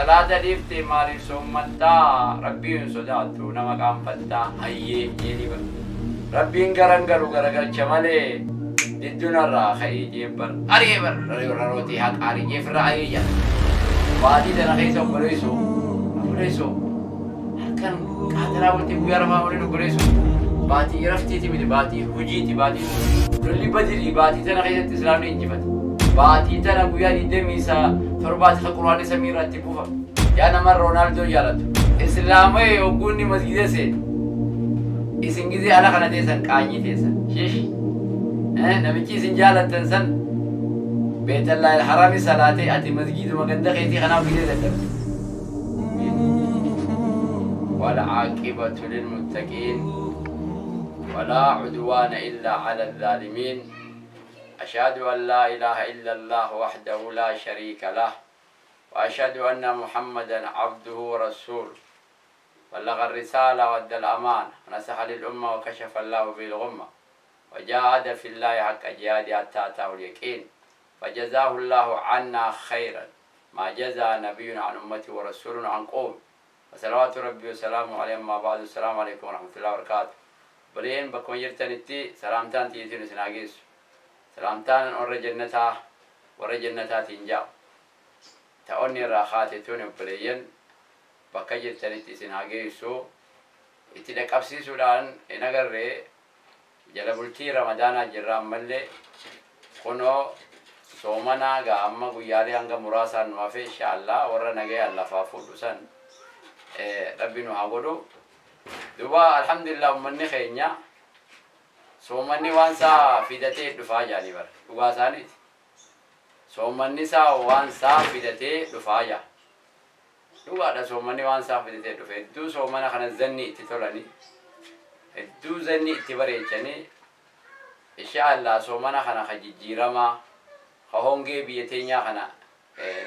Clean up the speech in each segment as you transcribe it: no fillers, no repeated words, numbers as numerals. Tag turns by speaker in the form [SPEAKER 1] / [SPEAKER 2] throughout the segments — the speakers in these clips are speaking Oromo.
[SPEAKER 1] Salaata dhiiftee maaliif soommattaa? Rabbiin sodaattu nama qaanfattaa hayyee jeeni bar. Rabbiin garan galu garagalcha malee diddunarraa ka'ii jeen bar. Ari'ee bar rarootii haqa ari'ee firra ari'ee jala. Baatii tana keessa obboleessoo obboleessoo halkan qaataraa bultee guyyaa rafaa waliin obboleessoo baatii raftiiti miti baatii hojiiti baatii lolli badirii baatii tana keessatti islaamni injifate. Baatii tana guyyaa 27 ka quraanni samii irratti buufame. Yaa nama Roonaaldoo jaalatu. Islaama yogguunni masgida seene. Isin gizee ala kana teessan qaanyii teessan. Shish. Namichi isin jaalattan san Beetallaahil Harami salaatee ati masgiiduma ganda keetii kanaaf gizee dadhabde. والعاقبة للمتقين ولا عدوان إلا على الظالمين أشهد أن لا إله إلا الله وحده لا شريك له وأشهد أن محمدا عبده ورسوله بلغ الرسالة وأدى الأمانة ونصح للأمة وكشف الله به الغمة وجاهد في الله حق جهاده حتى أتاه اليقين فجزاه الله عنا خيرا ما جزى نبي عن أمته ورسول عن قومه وصلوات ربي وسلامه عليه. أما بعد، السلام عليكم ورحمة الله وبركاته. بلين بكون جرتنتي سلامتان تيتين سناقيس سلامتان ور جنتا ور جنتا تنجا تأوني راخاتي توني بلين بكا جرتنتي سناقيسو اتدك أبسي سودان انقرر جلبلتي رمضان جرام ملي خنو صومنا غا أما قيالي هنگا مراسا نوافي إن شاء الله ور نگي الله فافو دوسن ربي نو هاغودو دوبا الحمد لله مني خينيا سومني وانسا فيدتي دفا جاني بر دوبا سانيت سومني سا وانسا فيدتي دفا جا دوبا دا سومني وانسا فيدتي دفا دو سومنا خنا زني تتولاني دو زني تبريچني ان شاء الله سومنا خنا خجيرما خهونگي بيتينيا خنا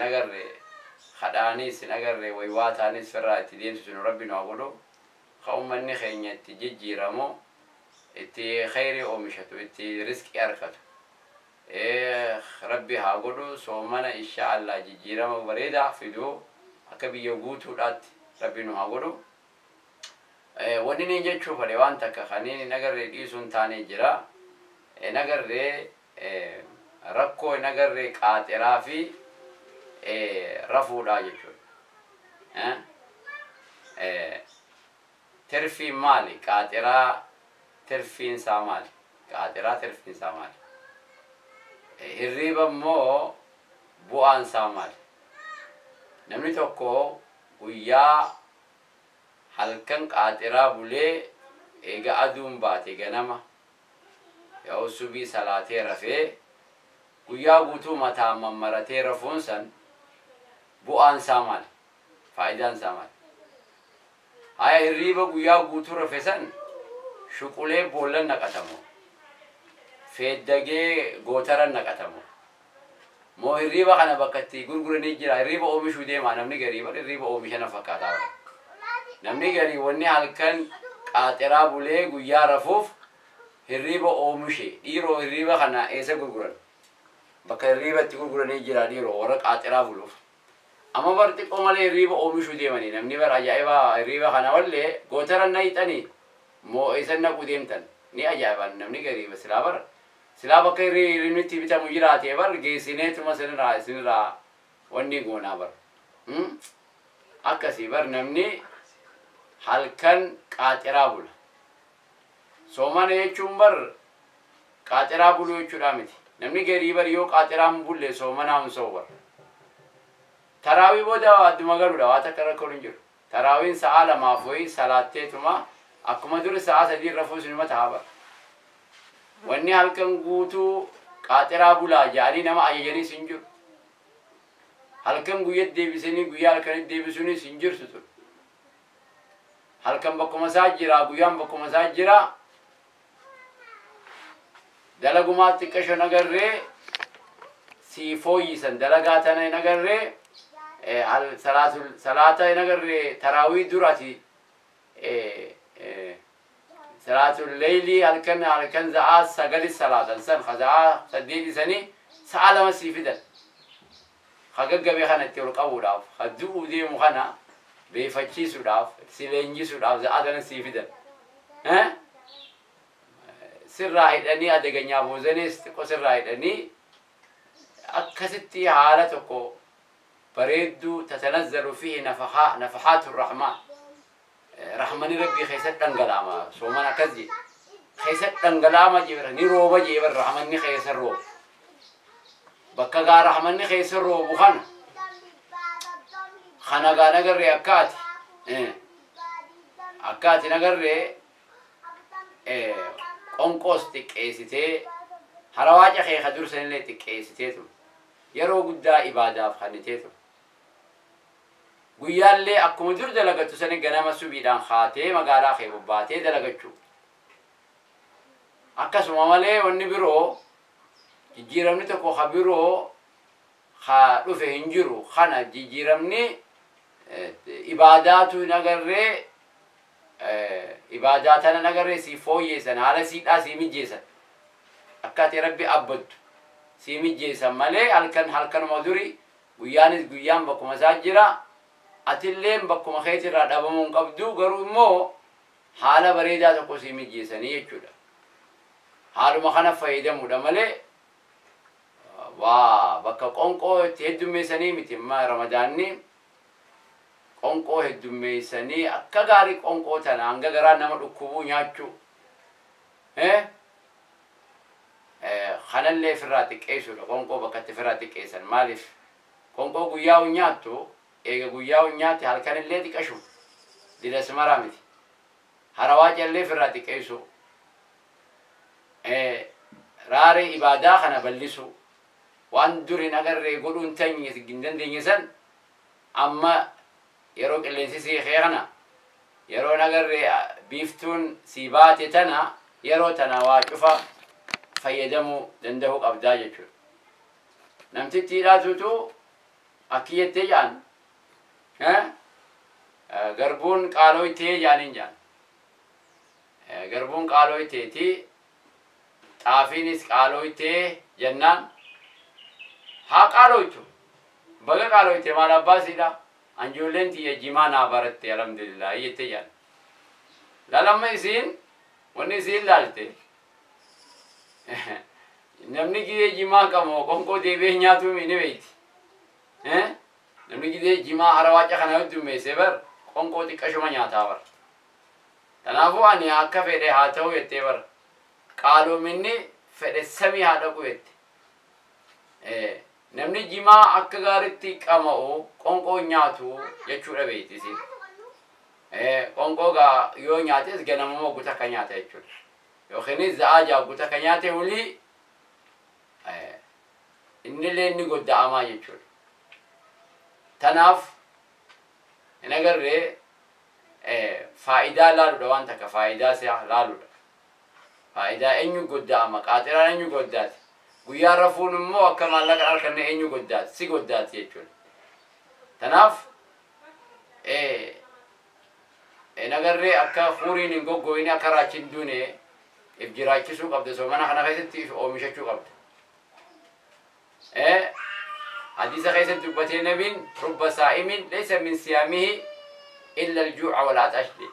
[SPEAKER 1] نغر خدانيس نغر ويواتانيس فرا تدين ربي نو هاغودو خأمني خينيا تجيرمو إتي خيري أومشتو إتي رزق أركتو إيه ربي هاقولو سومنا إن شاء الله جيرمو بريدة فيدو أكبي يغوتو رات ربي نو هاقولو إيه ونيني جتشو فلوان تك خنيني نقر رئيسون تاني جرا إيه نقر إيه ركو نقر قاترافي إيه رفو لا جتشو إيه ترفي مالي قاترا ترفين سامالي قاترا ترفين سامالي هريبا مو بوان سامالي نمني توكو ويا halkan qaatiraa bulee eega aduun baate ganama yoo subii salaatee rafee guyyaa guutuu mataa mammaratee rafuun san bu'aan isaa maali? Faayidaan isaa maali? Haya hirriiba guyyaa guutuu rafe san shuqulee boollan naqatamoo feeddagee gootaran naqatamoo moo hirriiba kana bakka itti gurguranii jira hirriiba oomishuu deemaa namni garii bar hirriiba oomisha na fakkaataa bara. Namni garii wanni halkan qaaxiraa bulee guyyaa rafuuf hirriiba oomishe dhiiroo hirriiba kana eessa gurguran bakka hirriiba itti gurguranii jira dhiiroo warra qaaxiraa buluuf amma bar xiqqoo malee hirriiba oomishuu deemanii namni bar ajaa'iba hirriiba kana wallee gootaran na hixanii moo eessa naquu deemtan ni ajaa'iban namni garii silaa bar silaa bakka hirriibni itti bitamu jiraatee bar geessineetuma isinirraa wanni goonaa bar akkasii bar namni halkan qaaxiraa bula. Soomana jechuun bar qaaxiraa buluu jechuudha miti. Namni garii bar yoo qaaxiraa hin bulle soomanaa hin so'u bar. Taraawii booda adduma galuudha waa takka rakkoon hin jiru. Taraawiin sa'a lamaaf wayii salaatteetuma akkuma duri sa'a sadii rafuu sinuma ta'a bar. Wanni halkan guutuu qaaxiraa bulaa jedhanii nama ajajaniis hin jiru. Halkan guyyaa deebisanii guyyaa halkanitti deebisuunis hin jirtu ture. Halkan bakkuma isaa jira guyyaan bakkuma isaa jira dalagumaa xiqqasho nagarree sii fooyyisan dalagaa tana hin agarree salaata hin agarree taraawii durati salaatul leylii halkan halkan za'aa 9 salaatan san za'aa 8 sanii sa'a 2 sii fidan Ka gaggabee kana itti ol qabuudhaaf, ka du'uu deemu kana beefachiisuudhaaf, si leenjisuudhaaf za'aa tana sii fidan. Sirraa hidhanii adaganyaa boozanis xiqqoo sirraa hidhanii akkasitti haala tokko bareedduu tatanazzalu fiihi nafahaatu rahmaan. Rahmani rabbii keessatti dhangala'ama. Sooman akkas jedhe. Keessatti dhangala'ama jee ni rooba jee bar rahmanni keessa rooba. Bakka gaa rahmanni keessa roobu kana kana gaa nagarree akkaati. Akkaati nagarree qonqoos xiqqeessitee harawaaca kee ka dursanillee xiqqeessitee ture. Yeroo guddaa ibaadaaf kannitee ture. Guyyaallee akkuma dur dalagattu sani ganama subiidhaan kaatee magaalaa kee bobbaatee dalagachuu. Akkasuma malee wanni biroo jijjiiramni tokko ka biroo ka dhufe hin jiru. Kana jijjiiramni ibaadaatu hin agarree ibaadaa tana nagarree sii fooyyeessan haala siidhaa sii mijeessan akka ati rabbi abbattu sii mijeessan malee halkan halkanuma duri guyyaanis guyyaan bakkuma isaa jira. Atilleen bakkuma keetirraa dhabamuu hin qabdu garuu immoo haala bareedaa tokko sii mijeessanii jechuudha. Haaluma kana fayyadamuudha malee waa bakka qonqoo itti heddummeessanii miti. Amma ramadaanni qonqoo heddummeessanii akka gaarii qonqoo tana hanga garaa nama dhukkubuu nyaachuu kanallee ofirraa xiqqeessuudha. Qonqoo bakka itti ofirraa xiqqeessan maaliif qonqoo guyyaa hin nyaattu eega guyyaa hin nyaatte halkanillee xiqqashu didas maraa miti. Harawaa callee ofirraa xiqqeessu raaree ibaadaa kana bal'isu waan dur hin agarree godhuu hin dandeenye san amma yeroo qilleensi sii kana yeroo agarree biiftuun sii baate tana yeroo tana waa cufa fayyadamuu danda'uu qabdaa jechuudha. Namtittiidhaatutu akki jettee jaan garbuun qaalooytee jaaniin jaan. Garbuun qaalooyteeti xaafiinis qaalooytee jennaan haa qaalooytu baga qaalooyte maal abbaasiidha. Anjoolleen tiyya jimaa naa baratte alhamdulillah jettee jaan. Laalamma isiin wanni isiin laalte namni gidee jimaa qamoo qonqoo deebi'ee nyaatuu ni beeyti. Namni gidee jimaa harawaaca kana heddummeessee bar qonqoo xiqqashuma nyaataa bar. Kanaafuu ani akka fedhe haa ta'u jettee bar qaaloominni fedhe samii haa dhaqu jette. Namni jimaa akka gaariitti qama'u qonqoo nyaatu jechuudha beeyti isiin. Qonqoo gaa yoo nyaates ganamuma guutuu akka nyaata jechuudha. Yookiinis za'aa ja'a guutuu akka nyaate hulii innillee inni godda'amaa jechuudha. Tanaaf hin agarree faayidaa laaluudha waan takka faayidaa isaa laaluudha. Faayidaa eenyu godda'ama qaaxiraan eenyu goddaati. Guyyaa rafuun immoo akka maallaqa harkanne eenyu goddaati si goddaati jechuudha. Tanaaf hin agarree akka furiin hin goggoyne akka raachiin duune if jiraachisuu qabda. Soomana kana keessatti if oomishachuu qabda. Hadiisa keessatti dubbatee nabiin rubba saa'imin laysa min siyaamihi illa aljuuca wal-atash jedhe.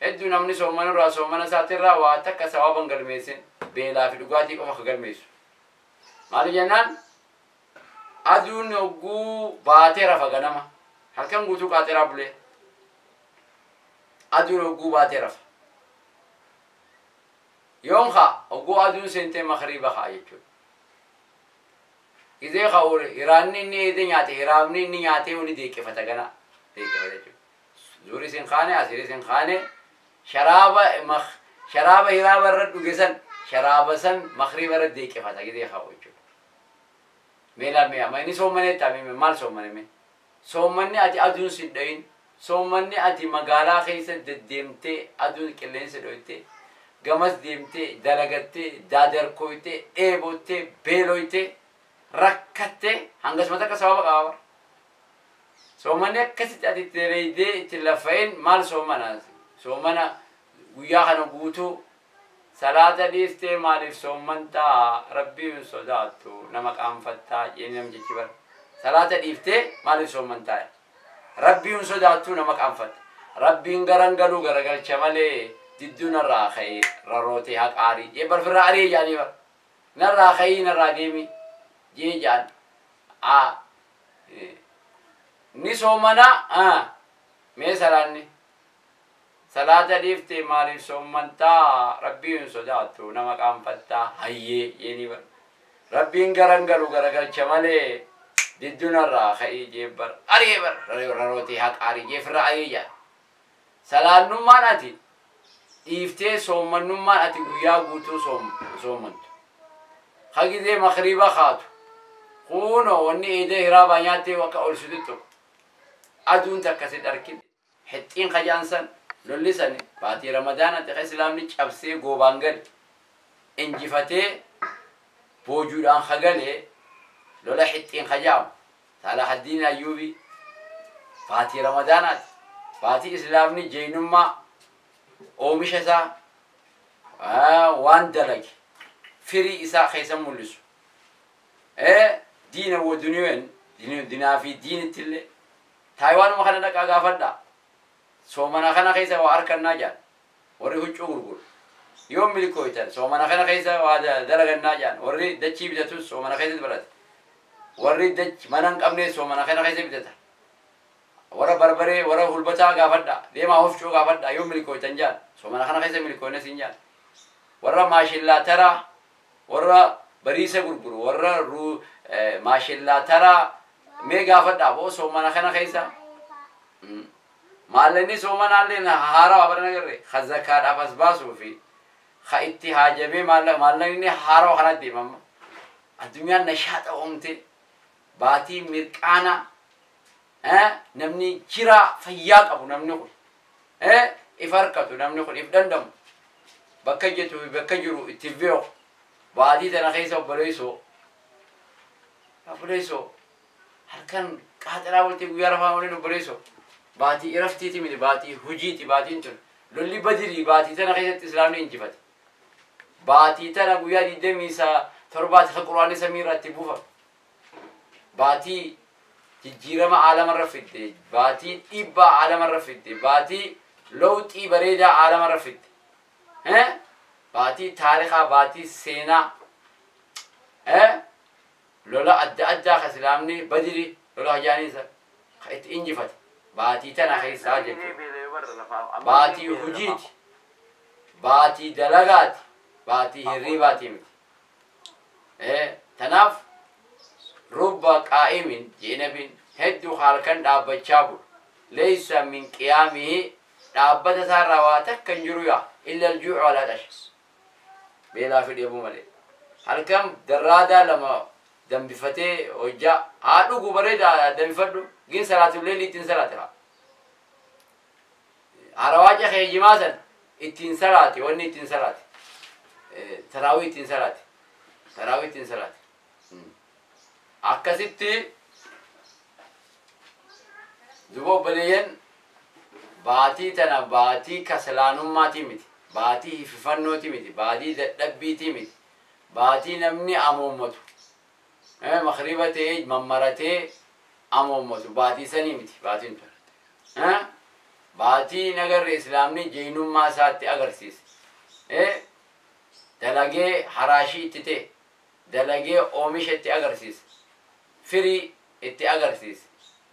[SPEAKER 1] Hedduu namni soomanirraa soomana isaatirraa waa takka sawaaba hin galmeessin beelaa fi dhugaatii qofa ka galmeessu. Maali jennaan aduun hogguu baatee rafa ganama halkan guutuu qaaxiraa bulee aduun hogguu baatee rafa. Yoom haa hogguu aduun seentee makriiba haa jechuudha. Gizee haa hiraanni inni eedee nyaate hiraamni inni nyaatee wani deeqqifata gana deeqqifata jechuudha. Zuuri isin kaane asirii isin kaane sharaaba hiraaba irra dhuge san sharaaba san makriiba irra deeqqifata gizee haa jechuudha. Meelaa mee amma inni soommanee taa'ame maal soommane mee? Soommanni ati aduun si dhayin soommanni ati magaalaa keessa deddeemtee aduun qilleensa dhoytee gamas deemtee dalagattee daadarkooytee dheebottee beeloytee rakkattee hangasuma takka sababa qaba bara. Soommanni akkasitti ati itti dalaydee itti laffa'in maal soomana? Soomana guyyaa kana guutuu salaata dhiistee maaliif soommantaa rabbii hin sodaattu nama qaanfattaa jennee namtichi bara. Salaata dhiiftee maaliif soommantaa? Rabbiin sodaattuu nama qaanfatta. Rabbiin garangaluu garagalcha malee didduu narraa ka'ee rarootee haqaarii jee barfirraa ari'ee jaanii bar. Narraa ka'ii narraa deemi jee jaan. Ni soomanaa mee salaanni? Salaata dhiiftee maaliif soommantaa? Rabbiin sodaattuu nama qaanfattaa hayyee jeeni bar. Rabbiin garangalu garagalcha malee didduu narraa ka'ii jee bar. Ari'ee bar rarootee haqaarii jee firraa ari'ee jaan. Salaannummaan ati dhiiftee soommannummaan ati guyyaa guutuu soommantu. Hagizee makriiba kaatu. Kunoo wanni eedee hiraabaa nyaattee akka ol si tuttuqu. Aduun takka si dharkin. Hixxiin kajaansan lolli sani baatii Ramadaanatti ka islaamni cabsee goobaan gale. Injifatee boojuudhaan kagalee lola hixxiin kajaamu. Salahaddiin Ayyuubii baatii Ramadaanaati. Baatii islaamni jeenummaa oomisha isaa waan dalage firii isaa keessa mul'isu. Diina wa duniyaan dinaa fi diinittillee Taayiwaanuma kana dhaqaa gaafadhaa. Soomana kana keessa waa harkannaa jaan warri huccuu gurguru. Yoo milkooytan soomana kana keessa waa dalagannaa jaan warri dachii bitatus soomana keessatti barate. Warri dachi mana hin qabne soomana kana keessa bitata. Warra barbaree warra hulbataa gaafadhaa deemaa hofcoo gaafadhaa yoo milkooytan jaan soomana kana keessa milkooyna siin jaan. Warra maashillaa taraa warra bariisa gurguru warra maashillaa taraa mee gaafadhaa boo soomana kana keessa. Maallaqni soomanaallee haarawaa bara nagarre ka zakaadhaaf as baasuu fi ka itti haajamee maallaqni haarawaa kanatti deemama. Addunyaan nashaaxa oomte baatii mirqaana namni jiraa fayyaa qabu namni kun if harkatu namni kun if dandamu bakka jettu bakka jiru itti beeku baatii tana keessa obboleessoo obboleessoo halkan qaaxalaa walitti guyyaa rafaa waliin obboleessoo baatii iraftiiti miti baatii hujiiti baatiin tun lolli badirii baatii tana keessatti islaamni injifate baatii tana guyyaa 27 ka quraanni samiirraa itti buufame baatii jijjiirama aalamarra fidde baatii dhiibbaa aalamarra fidde baatii lowxii bareedaa aalamarra fidde baatii taarikaa baatii seenaa lola adda addaa ka islaamni badiri lola hajaaniisa ka itti injifate baatii tana keessaa jechuudha. Baatii hujiiti, baatii dalagaati, baatii hirriibaatii miti. Tanaaf rubba qaa'imin jeenabin hedduu halkan dhaabbachaa bulu. Leeysa min qiyaamihi dhaabbata isaarraa waa takka hin jiru yaa illa aljuucu walaa dhasha. Beelaa fi dheebuu malee. Halkan darraadaa lama dambifatee hojjaa haa dhugu bareedaa dambifadhu gin salaatullee ittiin salaate haa. Harawaaca keejimaa san ittiin salaate wanni ittiin salaate. Taraawii ittiin salaate. Taraawii ittiin salaate. Akkasitti duba obboleeyyan baatii tana baatii kasalaanummaatii miti. Baatii hififannootii miti. Baatii dadhabbiitii miti. Baatii namni amoommatu. Makriba ta'ee mammaratee amoommatu baatii sanii miti baatiin tun. Baatii nagarre islaamni jeenummaa isaatti agarsiise. Dalagee haraashii itti ta'e, dalagee oomisha itti agarsiise, firii itti agarsiise,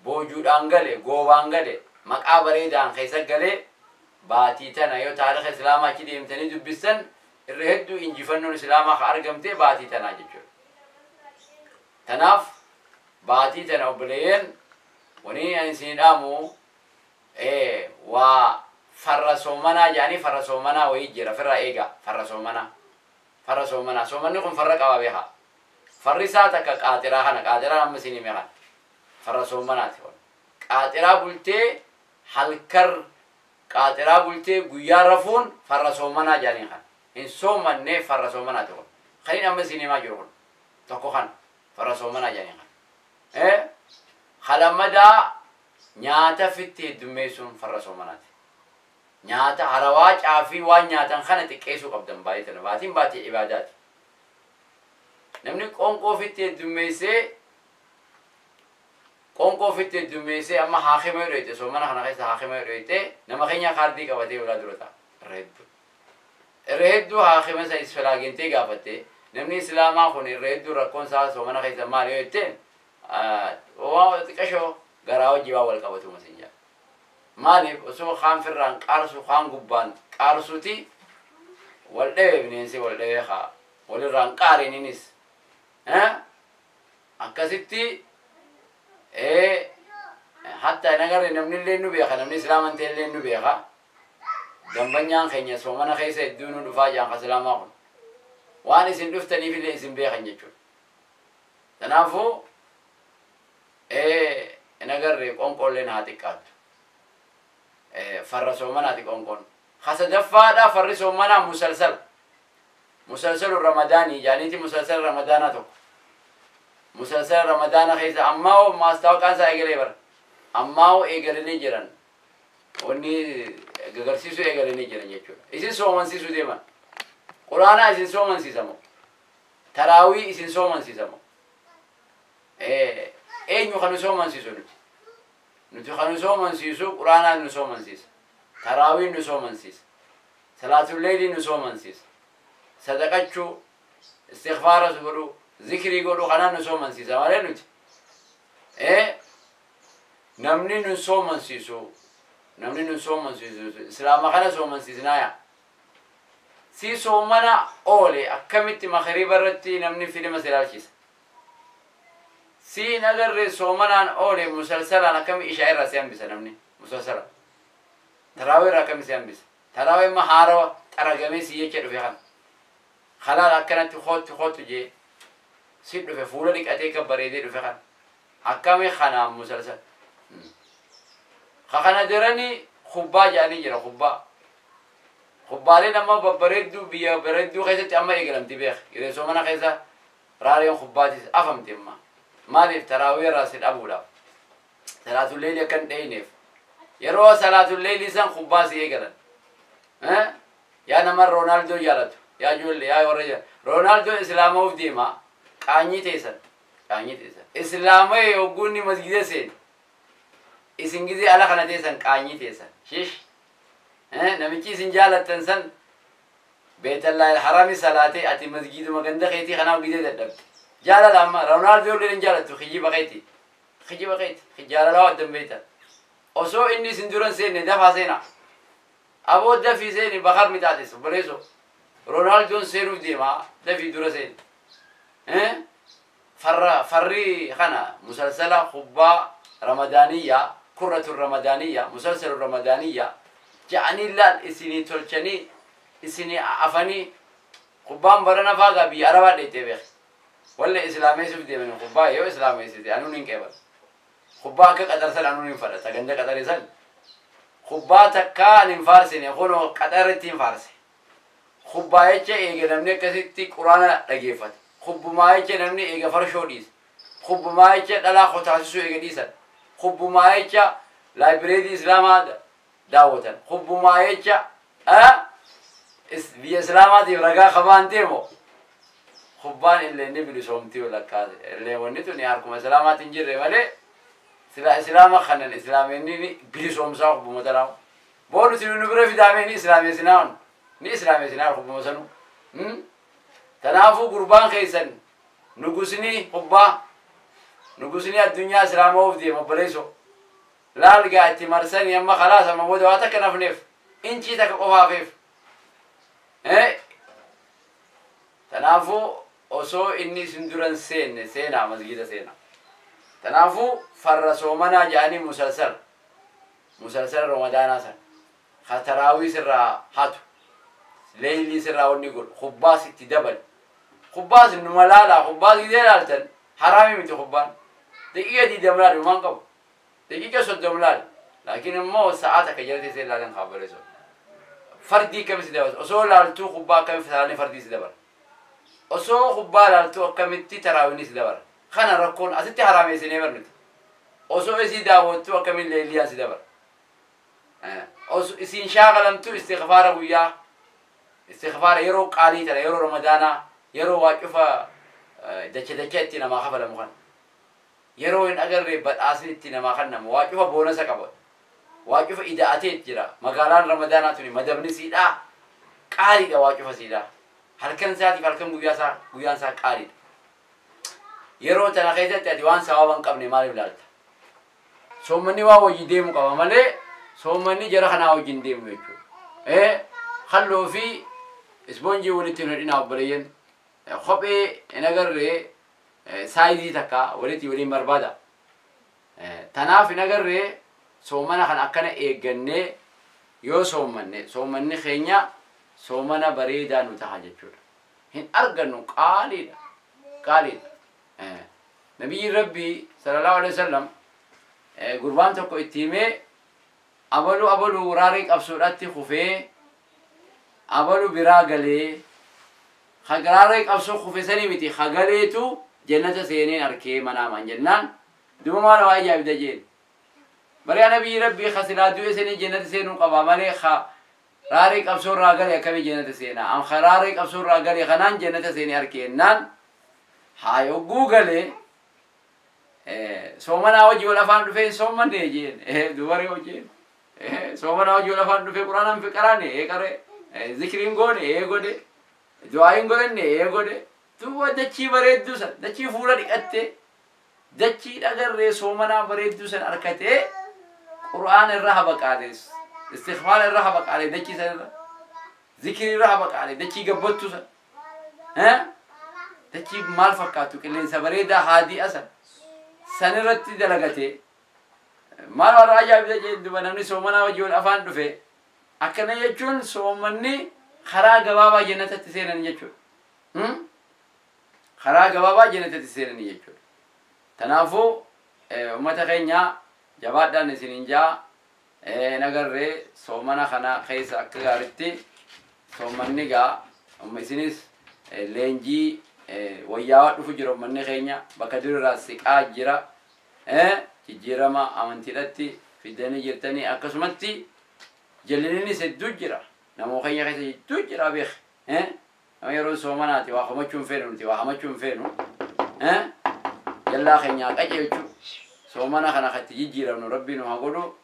[SPEAKER 1] boojuudhaan gale, goobaan gale, maqaa bareedaan keessa galee baatii tana yoo taarika islaamaa achi deemtanii dubbistan irra hedduu injifannoon islaamaa ka argamte baatii tanaa jechuudha. Tanaaf baatii tana obboleeyyan wani ani isin dhaamu waa farra soomanaa jedhanii farra soomanaa wayii jira firra eegaa farra soomanaa. Farra soomanaa soomanni kun farra qaba beekaa. Farri isaa takka qaaxiraa kana qaaxiraa amma isin hime kana farra soomanaati. Qaaxiraa bultee halkar qaaxiraa bultee guyyaa rafuun farra soomanaa jedhanii kana. Hin soomannee farra soomanaati kun. Kaniin amma isin himaa jiru kun tokko kana farra soomanaa jedhanii kana. Halammadaa nyaata fitti heddummeessuun farra soomanaati. Nyaata harawaa caafii waan nyaatan kana xiqqeessuu qabdan baay'ee tana baatiin baatee ibaadaati. Namni qoonqoo ofitti heddummeessee Qoonqoo ofitti heddummeessee amma haakima yoo dhoyte soomana kana keessa haakima yoo dhoyte nama keenya kaardii qabatee ulaa dura ta'a. Irra hedduu. Irra hedduu haakima isa isfalaagentee gaafatte namni islaamaa kun irra hedduu rakkoon isaa soomana keessa maal yoo jetteen waan xiqqashoo garaa wajji waan wal qabatu masin jedha. Maaliif osoo kaan firraan qaarsu kaan gubbaan qaarsuti wal dhawee bineensi wal dhawee haa walirraan qaariininis akkasitti hatta nagarre namni illee nu beeka namni islaaman ta'e illee nu beeka dambanyaan keenya soomana keessa hedduu nu dhufaa jaan islaamaa kun waan isin dhuftaniif illee isin beekan jechuudha. Kanaafuu nagarre qoonqoolleen haa xiqqaattu. Farra soomanaati qoonqoon. Kasadaffaadha farri soomanaa musalsal. Musalsalu ramadaanii jaaniiti musalsal ramadaanaa tokko. Musalsal ramadaana keessa ammaa maastaawaqaan isaa eegalee bara. Ammaa eegalanii jiran. Wanni gagarsiisuu eegalanii jiran jechuudha. Isin soomansiisuu deeman. Quraanaa isin soomansiisamo. Taraawii isin soomansiisamo. Eenyu kan nu soomansiisu nuti? Nuti kan nu soomansiisu quraanaan nu soomansiisa. Taraawiin nu soomansiisa. Salaatulleelii nu soomansiisa. Sadaqachuu, istighfaara godhuu, zikrii godhuu kanaan nu soomansiisa malee nuti. Namni nu soomansiisu, namni nu soomansiisu, islaama kana soomansiisnaaya. Si soomana oole akkamitti makriiba irratti namni filima si ilaalchisa. Si nagarre soomanaan oole musalsalaan akkami ishaa irraa si hambisa namni musalsala. Taraawii irraa akkami si hambisa. Taraawii imma haarawa xaragamee si jecha dhufe kana. Halaal akkanatti kootu kootu jee si dhufe fuula dhiqatee akka bareedee dhufe kana. Akkami kanaan musalsal. Kana daranii kubbaa jedhanii jira kubbaa. Kubbaaleen amma babbareedduu biyya bareedduu keessatti amma eegalamti beek. Yeroo soomana keessa raareen kubbaatis afamti amma. Maaliif taraawii irraa si dhabuudhaaf. Salaatulleelii akka hin dhahineef. Yeroo salaatulleelii san kubbaa si eegalan. Yaa nama Roonaaldoo jaalatu. Yaa ijoollee yaa warra jaalatu. Roonaaldoo islaamoof deema. Qaanyii teessan. Qaanyii teessan. Islaamee hogguunni masgida seen. Isin gizee ala kana teessan qaanyii teessan. Shish. Namichi isin jaalattan san beetallaa harami salaatee ati masgiduma ganda keetii kanaaf gizee dadhabde. Jaalala amma Roonaaldoo illee hin jaalattu kijiba keeti. Kijiba keeti. Jaalalaa addan beektan. Osoo inni isin duran seenne dafaa seenaa. Aboo dafii seeni bakar mixaatis obboleessoo. Roonaaldoon seenuuf deema dafii dura seeni. Farra farri kana musalsala kubbaa ramadaaniyyaa kurratu ramadaaniyyaa musalsalu ramadaaniyyaa ja'anii laal isinii tolchanii isinii afanii kubbaan barana faagaa biyya arabaa dheettee beek. Wallee islaameessuuf deemanii kubbaa yoo islaameessite anuun hin qeebal. Kubbaa akka qaxarsan anuun hin fadha ganda qaxare san. Kubbaa takkaa hin faarsine kunoo qaxarratti hin faarse. Kubbaa jecha eega namni akkasitti quraana dhageeffate. Kubbumaa jecha namni eega farshoo dhiise. Kubbumaa jecha dhalaa kotaasisuu eega dhiisan. Kubbumaa jecha laayibireerii islaamaa daawwatan. Kubbumaa jecha biyya islaamaatiif ragaa qabaan deemo. Kubbaan illee ni bilisoomtii lakkaate. Illee wanni tuni harkuma islaamaatiin hin jirre malee sila islaama kanan islaameenni bilisoomsaa kubbuma tanaa. Boonu sinu nu bira fidaamee ni islaameessinaa ni islaameessinaa kubbuma sanu. Kanaafuu gurbaan keessan nugusni kubbaa nugusni addunyaa islaamaa of deema obboleessoo. Laal gaa itti marsanii amma khalaas amma booda waa takka nafneef inchii takka qofaafeef. Kanaafuu osoo inni isin duran seenne seenaa masgida seenaa. Kanaafuu farra soomanaa jedhanii musalsal musalsal ramadaanaa san ka taraawii sirraa hatu leeylii sirraa wanni godhu kubbaas itti dabali. Kubbaas numa laalaa kubbaas gidee laaltan haraami miti kubbaan. Daqiiqa 20 laali humaan qabu. Daqiiqa 30 laali. Laakiin immoo sa'aa takka jala teessee laalan kaabaleessoo. Fardii akkami si dabala osoo laaltuu kubbaa akkami salaanii fardii si dabala. Osoo kubbaa laaltuu akkamitti taraawiin si dabala. Kana rakkoon asitti haraameessinee bar nuti. Osoo isii daawwattuu akkamiin leelliyaan si dabala. Isiin shaakalamtuu istighfaara guyyaa istighfaara yeroo qaalii tana yeroo ramadaanaa yeroo waa cufa dacha dacha itti namaa kafalamu kana. Yeroo hin agarree badhaasni itti namaa kennamu waa cufa boonasa qaba. Waa cufa ida'atee jira. Magaalaan Ramadaanaa tuni madabni siidhaa qaaliidha waa cufa siidhaa. Halkan isaatiif halkan guyyaan isaa qaaliidha. Yeroo tana keessatti ati waan sababa hin qabne maaliif ilaalta? Soommanni waa wajjin deemu qaba malee soommanni jara kanaa wajjin deemu jechuudha. Halluu fi ispoonjii walitti hin hidhinaa obboleeyyan. Kophee hin agarree saayizii takka walitti waliin barbaada. Tanaaf hin agarree soomana kana akkana eeggannee yoo soommanne soommanni keenya soomana bareedaa nu ta'a jechuudha. Hin argannu qaaliidha. Qaaliidha. Nabiyyiin Rabbii sallallahu alaihi wasallam gurbaan tokko itti himee abalu abalu raaree qabsoodhaatti kufee abalu biraa galee raaree qabsoo kufe sanii miti hagaleetu jannata seeneen arkee manaaman jennaan duuba maal waa ajaa'ibda jeen. Bari nabiyyi Rabbii kasilaa du'e sanii jannata seenuu qaba malee raaree qabsoo irraa galee akkamii jannata seenaa am raaree qabsoo irraa galee kanaan jannata seenee arkee jennaan haa yogguu galee soomanaa hojii wal afaan dhufee soomanne jeen dubaree hojii soomanaa hojii wal afaan dhufee quraanaan fiqaraane ee qaree zikriin goone ee godhe du'aayin godhanne ee godhe duuba dachii bareedduu san dachii fuula dhiqattee dachii dhagarree soomanaa bareedduu san harkatee qura'aana irra habaqaalees istighfaara irra habaqaalee dachii san irra zikrii irra habaqaalee dachii gabbattuu san dachii maal fakkaattu qilleensa bareedaa haadi'a san san irratti dalagatee maal warra ajaa'ibda jeen duba namni soomanaa wajji wal afaan dhufe akkana jechuun soomanni karaa gabaabaa jannatatti seenan jechuudha. Karaa gabaabaa jannatatti seenan jechuudha. Kanaafuu uummata keenya jabaadhaan isiniin jaa nagarree soomana kana keessa akka gaaritti soomanni gaa isinis leenjii wayyaawaa dhufu jira uummanni keenya bakka durirraa siqaa jira. Jijjiirama amantiidhatti fidanii jirtanii akkasumatti jallinnis hedduu jira. Namoo keenya keessa hedduu jira beek. Nama yeroo soomanaati waa hamachuu hin feenu nuti waa hamachuu hin feenu. Jallaa keenya qajeelchu soomana kana katti jijjiiramnu rabbi nu haa godhu.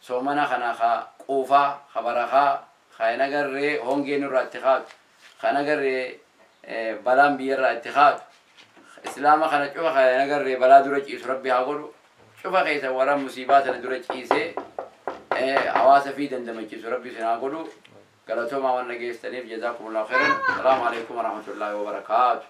[SPEAKER 1] Soomana kana ka quufaa ka barakaa ka hin agarree hongee nurraa itti kaatu ka hin agarree balaan biyyarraa itti kaatu islaama kana cufa ka hin agarree balaa dura ciisu rabbi haa godhu. Cufa keessa warra musiibaa sana dura ciisee hawaasa fi dandamachiisu rabbi isin haa godhu. Galatoomaa waan dhageessaniif jazaakumullahu khairan. Salaamu alaikum warahmatullaahi wabarakaatu.